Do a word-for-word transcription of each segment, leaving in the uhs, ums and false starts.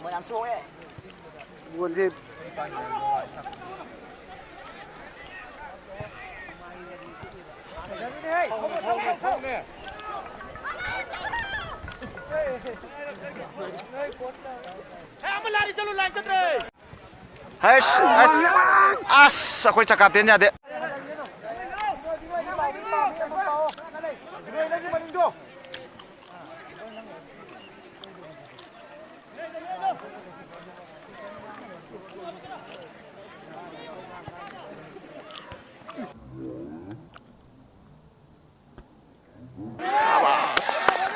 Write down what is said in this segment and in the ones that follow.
ꯃꯣꯏ ꯌꯥꯝ ꯆꯣꯡꯉꯦ꯫ ꯕꯣꯟꯁꯦ ꯍꯩꯁ, ꯑꯁ, ꯑꯁ, ꯑꯩꯈꯣꯏ ꯆꯀꯥꯇꯦꯟ ꯌꯥꯗꯦ꯫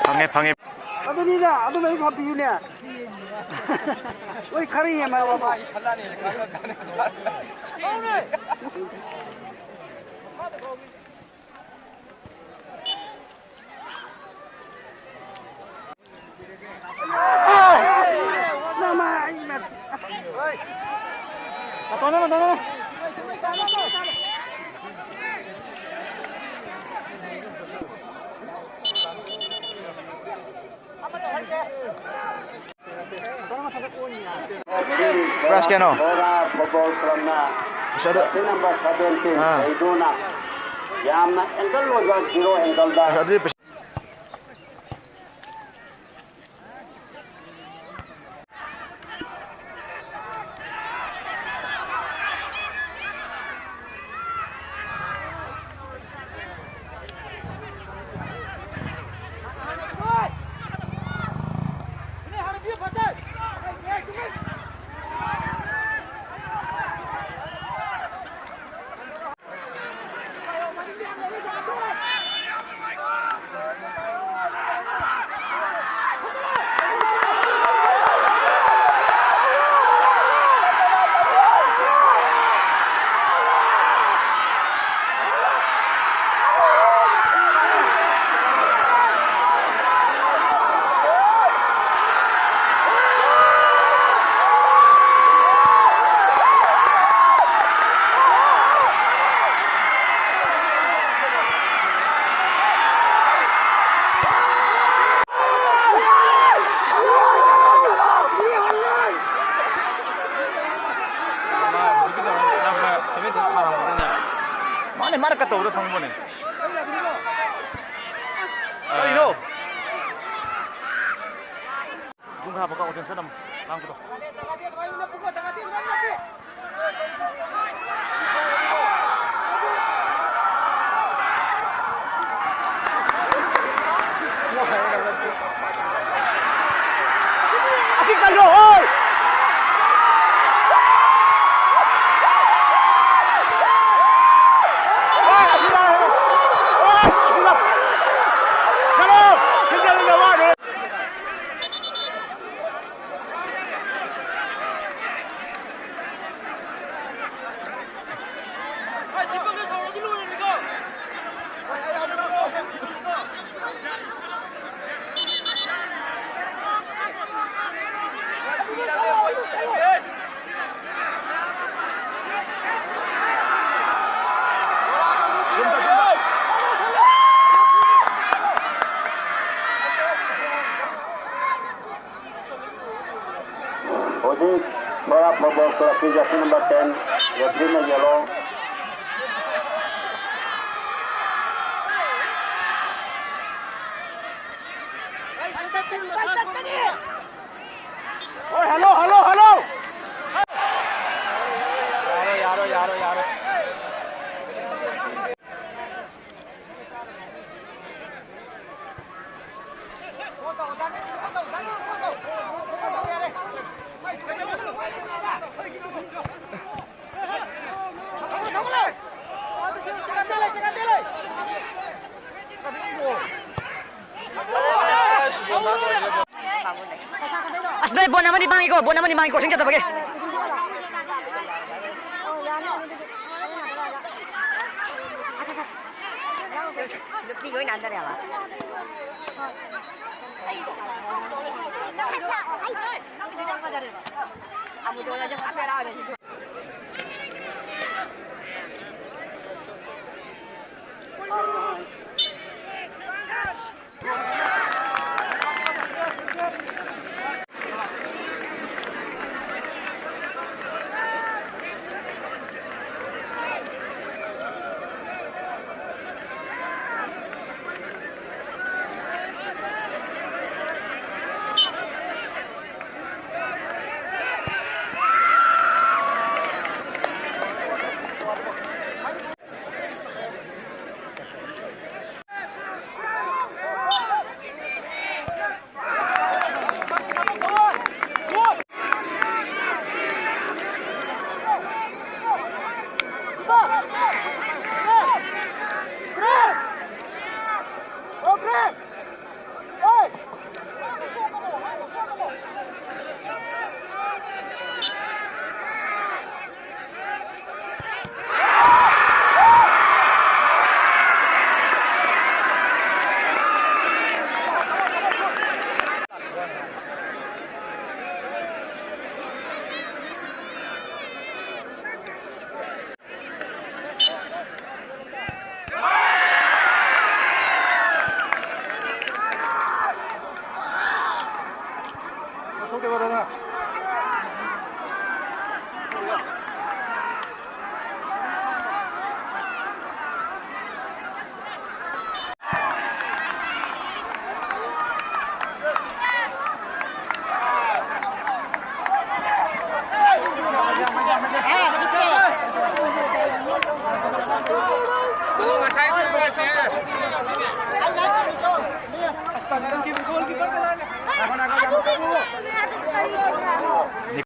ꯐꯪꯉꯦ, ꯐꯪꯉꯦ꯫ ꯑꯗꯨꯅꯤꯗ, ꯑꯗꯨ ꯂꯥꯏꯔꯤꯛ ꯍꯥꯞꯄꯤꯌꯨꯅꯦ꯫ ꯂꯣꯏ ꯈꯔ ꯌꯦꯡꯉꯣ꯫ ꯄ꯭ꯔꯥꯏꯁ ꯀꯌꯥꯅꯣ? ꯕꯣꯔꯥ ꯐꯨꯠꯕꯣꯜ ꯀ꯭ꯂꯕꯅ ꯑꯁ, ꯑꯗꯨ ꯖꯔꯁꯤ ꯅꯝꯕꯔ ꯁꯚꯦꯟꯇꯤꯟ ꯑꯥ꯫ ꯂꯩꯗꯨꯅ ꯌꯥꯝꯅ ꯑꯦꯡꯒꯜ ꯑꯣꯏꯕ ꯖꯤꯔꯣ ꯑꯦꯡꯒꯜꯗ ꯑꯁ, ꯑꯗꯨꯗꯤ ꯄꯩꯁꯥ ꯇꯧꯕꯗ ꯐꯪꯕꯅꯦ꯫ ꯀꯔꯤꯅꯣ? ꯄꯨꯡ ꯈꯔ ꯍꯥꯞꯄꯒ audience ꯑꯗꯨꯝ ꯂꯥꯡꯕꯗꯣ꯫ ꯑꯁꯤ ꯀꯩꯅꯣ? ꯑꯣꯏ! ꯑꯣꯏ, ꯑꯁꯤ ꯂꯥꯛꯑꯦ! ꯑꯣꯏ, ꯑꯁꯤ ꯂꯥꯛ-, ꯀꯩꯅꯣ? ꯊꯤꯟꯖꯤꯜꯂꯒ ꯋꯥꯅꯦ! ꯍꯧꯖꯤꯛ ꯁꯣꯔꯥ football club ꯀꯤ jersey number ten, referee ꯅ yellow꯫ ꯍꯣꯏ, ꯍꯜꯂꯣ, ꯍꯜꯂꯣ, ꯍꯜꯂꯣ! ꯌꯥꯔꯣꯏ, ꯌꯥꯔꯣꯏ, ꯌꯥꯔꯣꯏ, ꯌꯥꯔꯣꯏ꯫ ꯑꯁ, ꯅꯣꯏ ꯕꯣꯟ ꯑꯃꯅꯤ ꯃꯥꯡꯉꯤꯀꯣ, ꯕꯣꯟ ꯑꯃꯅꯤ ꯃꯥꯡꯉꯤ, crossing ꯆꯠꯇꯕꯒꯤ꯫ ꯅꯨꯄꯤꯒ ꯑꯣꯏꯅ ꯍꯟꯗꯔꯦꯕ꯫ ꯑꯃꯨꯗꯣꯟꯒꯁꯦ ꯐꯖꯔꯛꯑꯅꯤ꯫ ꯑꯗꯨꯒꯤ ꯀꯔꯤ